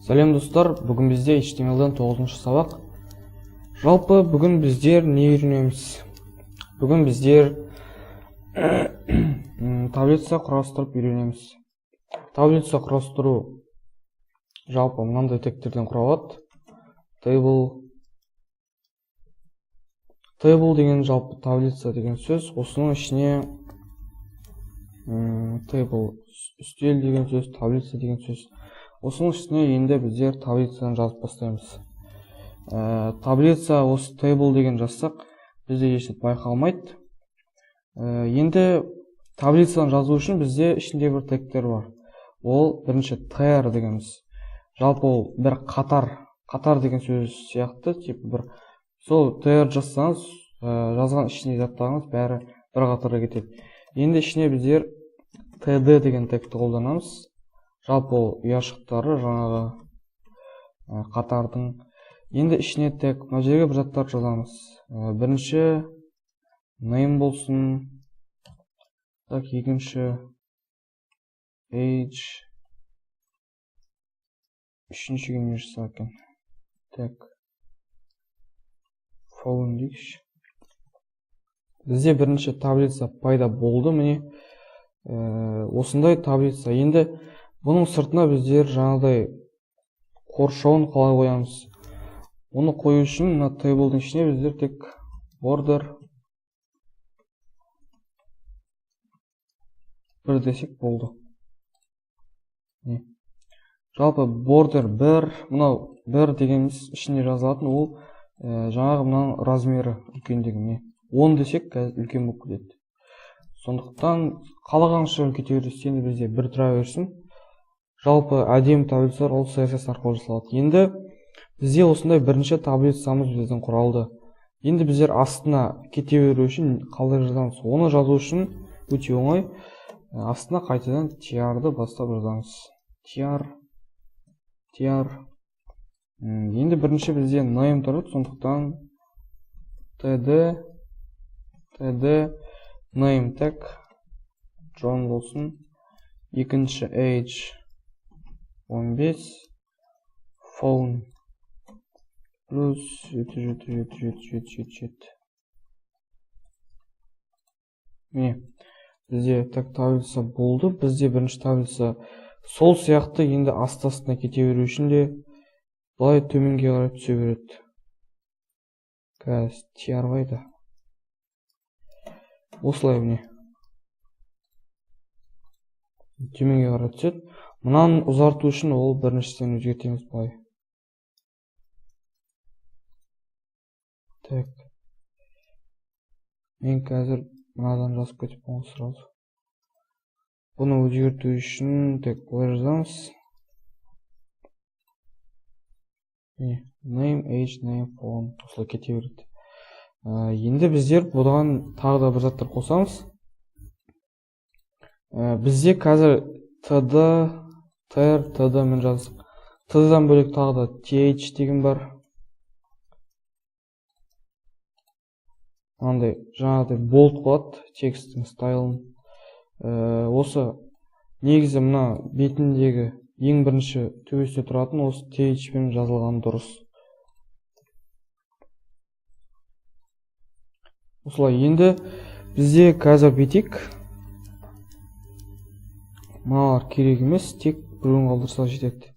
Сәлем достар, бүгін бізде HTML-дан 9-шы сабақ. Жалпы бүгін біздер не үйренеміз? Бүгін біздер таблица құрастырып үйренеміз. Таблица құрастыру жалпы мынандай тегтерден құралады. Table деген жалпы таблица деген сөз. Осының ішіне table үстел деген сөз, таблица деген сөз. Осының үстіне енді біздер таблицаны жазып бастаймыз. Таблица осы table деген жазсақ, бізде ешнәрсе байқалмайды. Енді таблицаны жазу үшін бізде ішінде бір тегтер бар. Ол бірінші tr дегеніміз. Жалпы ол бір қатар, қатар деген сөз сияқты, типа бір сол tr жазсаңыз, жазған ішіне заттарыңыз бәрі бір қатарға кетеді. Енді ішіне біздер td деген тегті қолданамыз. Жалпы ол ұяшықтары жаңағы қатардың. Енді ішіне тек мына жерге бір заттар жазамыз. Бірінші name болсын. Так, екінші age, үшіншіге не жазсақ екен? Так, phone дейікші. Бізде бірінші таблица пайда болды, міне. Осындай таблица. Енді бұның сыртына біздер жаңағыдай қоршауын қалай қоямыз? Оны қою үшін мына table-дың ішіне біздер тек border 1 десек болды. Не? Жалпы border 1, мынау 1 дегеніміз ішіне жазылатын ол жаңағы мынаның размері үлкендігі. Не? 10 десек қазір үлкен болып кетеді. Сондықтан қалағанша үлкейте бересіз, енді бізде бір тұра берсін. Жалпы әдемі таблицалар ол CSS арқылы жасалады. Енді бізде осындай бірінші таблицамыз біздің құралды. Енді біздер астына кете беру үшін қалай жазамыз? Оны жазу үшін өте оңай. Астына қайтадан tr-ды бастап жазамыз. tr, tr. Енді бірінші бізде name тұрады, сондықтан td, td name tag John болсын. Екінші age 15, phone плюс 7 7 7 7 7 7 7. Міне, бізде так таблица болды. Бізде бірінші таблица сол сияқты. Енді асты-астына кете беру үшін де былай төменге қарай түсе береді. Қазір tr қайда? Осылай міне төменге қарай түседі. Мынаны ұзарту үшін ол біріншіден өзгертеміз былай. Так. Мен қазір мынадан жазып кетіп қалған сразу. Бұны өзгерту үшін тек былай жазамыз. Міне, name, age, name, phone осылай кете береді. Енді біздер бұған тағы да бір заттар қосамыз. Бізде қазір td, tr, td мен жаздық. Td-дан бөлек тағы да th деген бар. Мынандай жаңағыдай bold қылады текстің стайлын. Осы негізі мына бетіндегі ең бірінші төбесінде тұратын осы th пен жазылған дұрыс. Осылай енді бізде қазір бүйтейік. Мыналар керек емес, тек біреуін қалдырса жетеді.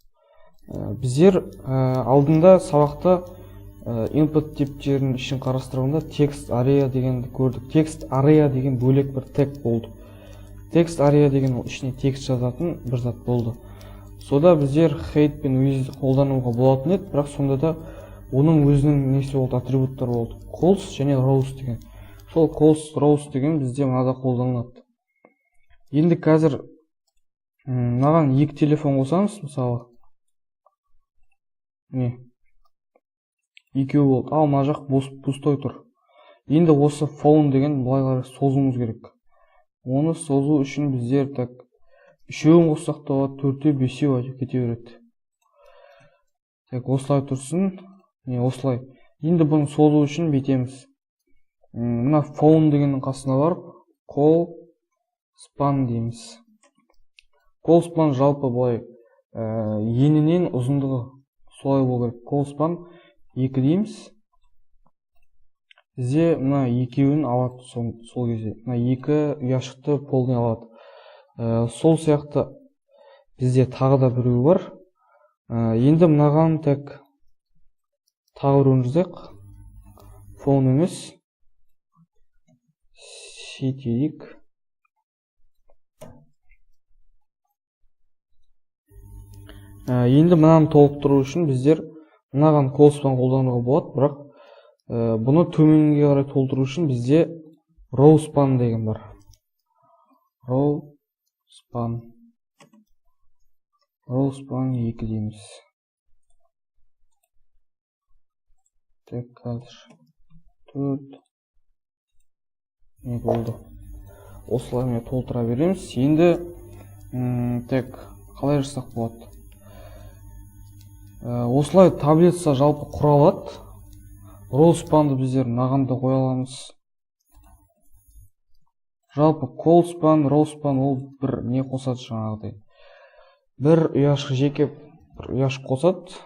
Біздер алдында сабақта input типтерінің ішін қарастырғанда text area дегенді көрдік. Text area деген бөлек бір тег болды. Text area деген ол ішіне текст жазатын бір зат болды. Сонда біздер height пен width қолдануға болатын еді, бірақ сонда да оның өзінің несі болды, атрибуттары болды. Cols және rows деген. Сол cols, rows деген бізде мынада қолданылады. Енді қазір мынаған екі телефон қосамыз, мысалы. Міне. Екеуі болды. Ал мына жақ бос, пустой тұр. Енді осы phone деген былай қарай созуымыз керек. Оны созу үшін біздер так үшеуін қоссақ та болады, төртеу, бесеу әйтеуір кете береді. Так, осылай тұрсын. Міне осылай. Енді бұны созу үшін бүйтеміз. Мына phone дегеннің қасына барып col span дейміз. Col span жалпы былай Енінен ұзындығы солай болу керек. Colspan 2 дейміз. Бізде мына екеуін алады сол кезде. Мына екі ұяшықты полный алады. Сол сияқты бізде тағы да біреу бар. Енді мынаған тек тағы біреуін жазайық. Phone емес. City дейік. Енді мынаны толықтыру үшін біздер мынаған colspan қолдануға болады, бірақ бұны төменге қарай толтыру үшін бізде rowspan деген бар. Rowspan. Rowspan 2 дейміз. Тек қазір 4 не болды. Осылай міне толтыра береміз. Енді тек қалай жасақ болады? Осылай таблица жалпы құралады. Rowspan'ды біздер мынаған да қоя аламыз. Жалпы colspan, rowspan ол бір не қосады жаңағыдай. Бір ұяшық жеке бір ұяшық қосады.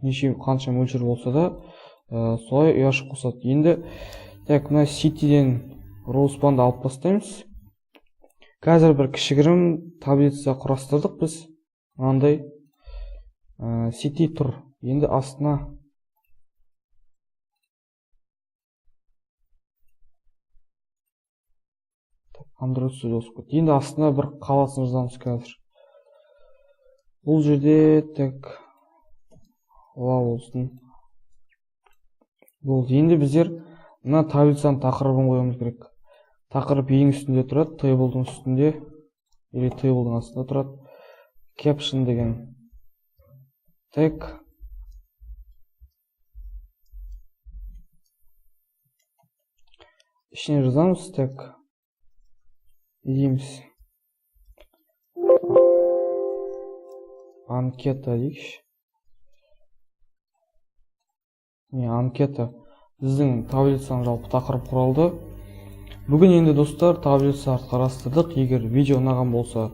Неше қанша мөлшер болса да, солай ұяшық қосады. Енді так мына city-ден rowspan'ды алып тастаймыз. Қазір бір кішігірім таблица құрастырдық біз. Мынандай city тұр. Енді астына Android Studio кетті. Енді астына бір қаласын жазамыз қазір. Бұл жерде тек ла болсын. Болды. Енді біздер мына таблицаның тақырыбын қоюымыз керек. Тақырып ең үстінде тұрады, table-дың үстінде или table-дың астында тұрады. Caption деген тег. Ішіне жазамыз тег. Дейміз. Анкета дейікші. Не, анкета. Біздің таблицаның жалпы тақырып құралды. Бүгін енді достар таблица қарастырдық. Егер видео ұнаған болса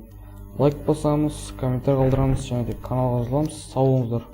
лайк басамыз, комментарий қалдырамыз және де каналға жазыламыз. Сау болыңыздар.